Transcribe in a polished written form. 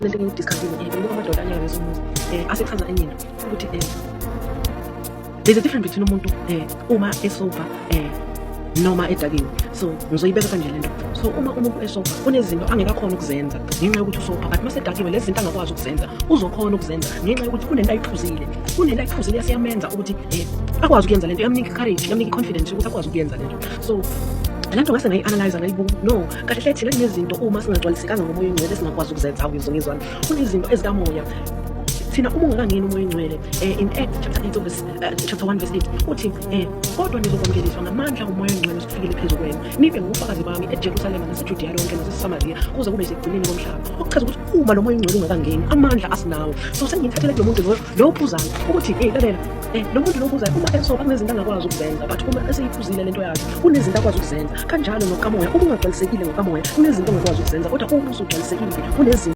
Lento engiyidiscussile, bengibuka amadoda anyakazisa umuzi, asechaza enye into ukuthi there's a difference between umuntu uma esober noma edakiwe. So ngizoyibeka kanje lento. So uma umuntu esober, kunezinto angeke akhona ukuzenza ngenxa yokuthi usober, but mase edakiwe, lezi zinto angakwazi ukuzenza uzokhona ukuzenza ngenxa yokuthi kunento ayiphuzile, kunento ayiphuzile yasiyamenza ukuthi akwazi ukuyenza lento, yamnika courage, yamnika confidence ukuthi akwazi ukuyenza lento. So lento ngase ngayi-analyze, ngayibuka, no, kahle hle thina kunezinto uma singagcwalisekanga ngoMoya oNgcwele esingakwazi ukuzenza. Awuyizwa ngizwana, kunezinto ezikamoya thina uma ungakangeni uMoya oNgcwele. In Acts chapter 8 verse, chapter 1 verse 8 uthi, "Kodwa nizokwamukeliswa ngamandla uMoya oNgcwele usufikile phezu kwenu, nibe ngufakazi bami eJerusalema naseJudiya lonke naseSamariya kuze kube sekugcineni komhlaba." Okuchaza ukuthi uma lo Moya oNgcwele ungakangeni, amandla asinawo. So sengiyithathele kulo muntu lo ophuzayo ukuthi, hey, lalela, lo muntu lo ophuzayo uma esober kunezinto angakwazi ukuzenza, but uma eseyiphuzile lento yakhe kunezinto akwazi ukuzenza. Kanjalo nokamoya, uma ungagcwalisekile ngokamoya kunezinto ongakwazi ukuzenza, kodwa uma usugcwalisekile kunezinto